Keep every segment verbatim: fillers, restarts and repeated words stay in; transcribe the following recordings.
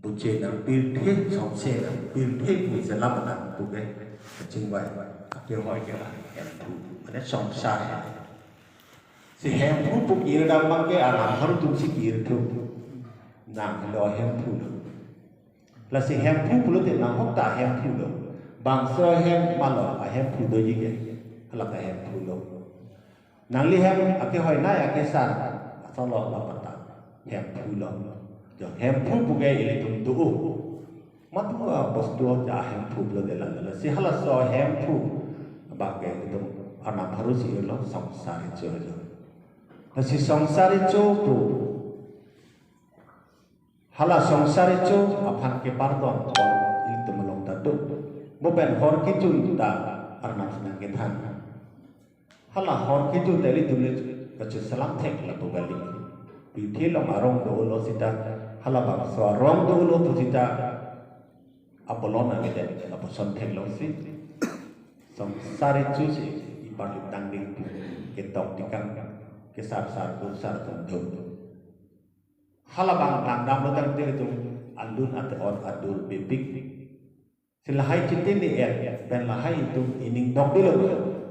Buche nang pirthe, songse nang pirthe pu selam nang pu ke kachingvai. Ake hoi ke la Hemphu. Mane songsar. Si Hemphu pu kir dam abang ke alam haru atum si kir thu. Nanglo Hemphu lo. Lasi Hemphu pulote nang hok ta Hemphu lo. Bangso hem malo, a Hemphu doji ke. Hala ta Hemphu lo. Nangli hem ake hoi nai ake sar. Asolo la pata Hemphu lo. Jo Hemphu pu ke ilitum do. Matu a bostu ja Hemphu lo de la la. Si halaso Hemphu abang ke ilitum Arnam haru si lo songsar icho lo. Lasi songsar icho pu. Hala songsar icho aphan kepardon ilitum along ta do. Mo pen hor kejun ta Arnam si nang kethan. Hala hor kejun ta ilitum le kacheselam thek lapu kali. Pirthe along arong dolo seta halabangso arong dolo pu seta apolon nang ide lapuson theklongsi. Songsar icho si iparlip tangding pu ketok tikang kesar sar kusar tum dum. Halabang langdamlo tangte itum alun ate-on adur bebik. Si lahai chitini et pen lahai itum ining dok dilo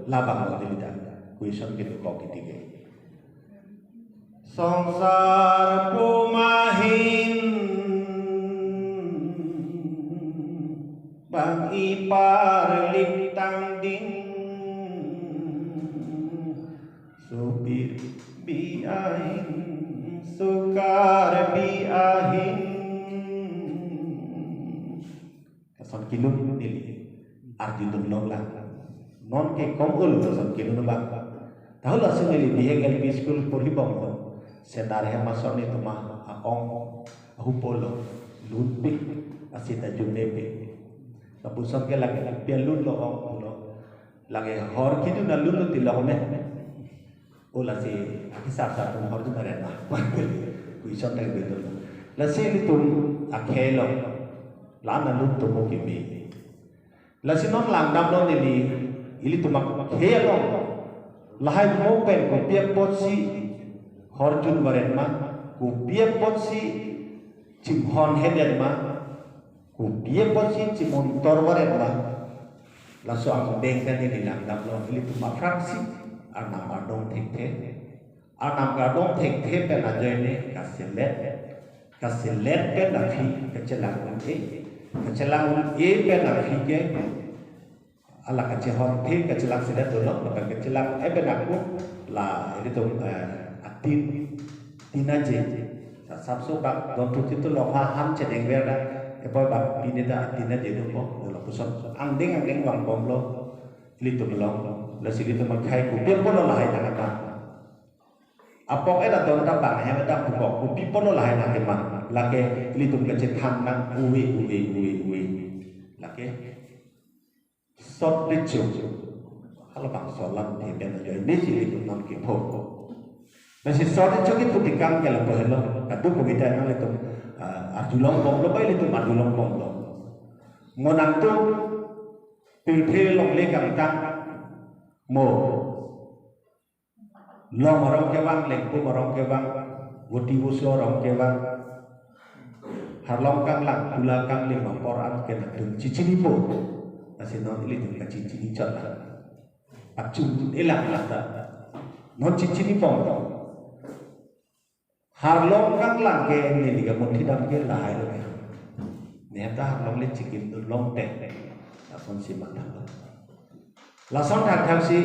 labang lo dili ta. Question kedokok kiti ke. Songsar pu ahin bang iparlip tangding. Sopir bi ahin, so Karbi ahin. Lason kelun neli arjudun longlang. Non ke kom ul lason kelun abang. Tahu lason neli bihek L P school porhi bom ho. Senar hem asor netum a-ong ahupo lo. Lunpik asita jumepik. Lapuson ke lake pia lunlo ong lo. Lake hor kejun alun lo tilok me. O lasi akisar sar tum hor jun aren ma. Question ta betul. Lasi ilitum akhei lo. La-an alun atum kimi. Lasi non langdamlo neli ilitum akhei lo. Lahai mo pen kopi apotsi hor jun varen ma, kopi apotsi chimhon heden ma, kopi apotsi chimontor varen ma. Laso angdeng ta neli langdamlo, ilitum aphrangsi Arnam ardom thekthe. Arnam kardom thekthe pen ajoine kaselet. Kaselet pen aphi kachelang un-e. Kachelang un-e pen aphi ke ala kachehon aphi kachelang selet dolo, lapen kachelang un-e pen ako la ilitum, eh, atin, tin aje. Sa sapso bak don tuti tu lokha han chedeng ver da. Epoi bak pine ta atin aje dolo, lapuson angdeng angdeng vangbomlo ilitum along. Lasi ilitum akhei kopi apotlo lahai nangkethan. Apok et adon ta bang hem ta pukok kopi apotlo lahai nangkemang. Lake ilitum kachethan nang uwe uwe uwe uwe. Lake sot recho. Halabangso alamthe pen ajoine si ilitum non kepho. Lasi sot recho kipu tikang ke lapu helo. Kadokave ta nanglitum, ah, arjulong bomlo ba ilitum arjulong bomlo. Mo nangtum pirthe longle kangtang mo. Long arong kevang, Lengpum arong kevang, Voti Voso arong kevang. Harlong kanglang, Pula kanglim apor an ke nangtum chichinipo. Lasi non ilitum kachechini chot la. Pachun elang lata. Non chichinipon. Harlong kanglang ke neli kamunthi dam ke lahai lo ke. Nehem ta harlong le chikim dun longte. Lason si matha lo. Lason thakthak si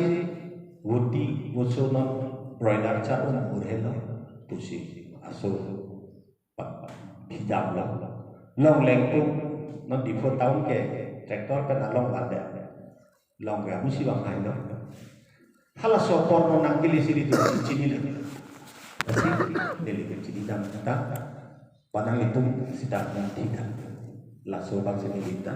Voti Voso non broiler char un mur helo pusi aso pa-, phijam lo. Long Lengpum non Diphu town ke tractor pen along vande. Long ke amusi bang hai lo. Halaso apor non nangkele si ilitum chini lo. Lasi neli kachini dam ta. Panang ilitum sita nangthi ta. Laso abang si neli ta.